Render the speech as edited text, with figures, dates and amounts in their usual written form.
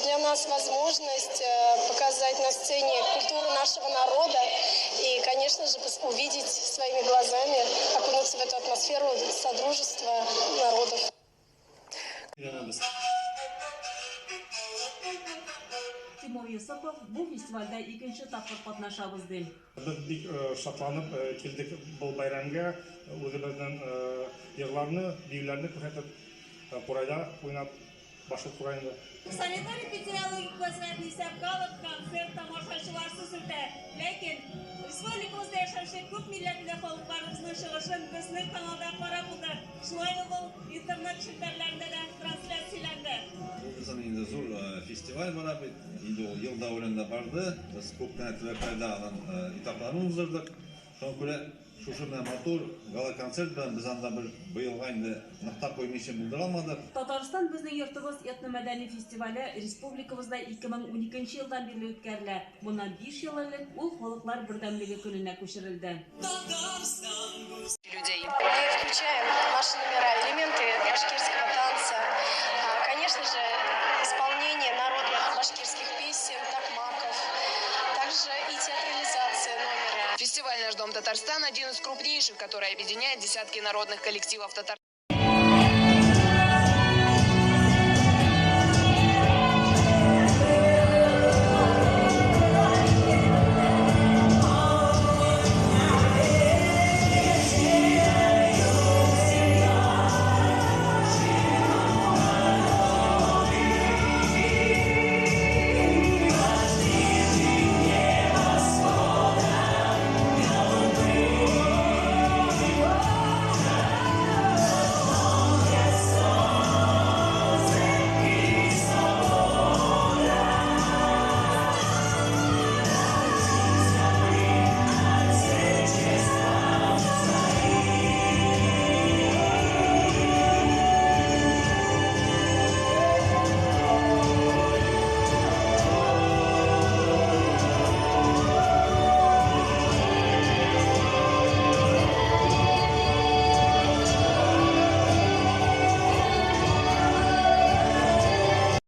для нас возможность показать на сцене культуру нашего народа и, конечно же, увидеть своими глазами, окунуться в эту атмосферу содружества народов. Тимур Йосыпов, Бу фестивальдә икенче тапкыр катнашабыз, ди. Без бик шатланып килдек был бәйрәмгә, үзебезнең йырларны, биюләрне күрсәтеп, курайда уйнап, башкорт кураенда. Санитар-эпидемиологик вәзгыятьне исәпкә алып, концерт тамашачыларсыз үтә. Ләкин республикабызда яшәүче күп милләтле халыкларыбызның чыгышын безнең каналда карап булды. Шулай ук ул интернет челтәрләрендә дә трансляцияләнде. Бу безнең инде зур фестиваль бара бит. Инде ул ел дәверендә барды. Без күп кенә төбәкләрдә аның этапларын уздырдык. Шуңа күрә шушы менә матур гала-концерт белән без анда бер быелга инде нокта куймыйча булдыра алмадык. Татарстан безнең йортыбыз этномәдәни фестивале республикабызда 2012 елдан бирле үткәрелә. Моннан биш ел элек ул Халыклар бердәмлеге көненә күчерелде. Людей. Мы включаем в наши номера элементы башкирского танца, конечно же, исполнение народных башкирских песен, такмаков, также и театрализация номера. Фестиваль «Наш дом Татарстан» один из крупнейших, который объединяет десятки народных коллективов Татарстана.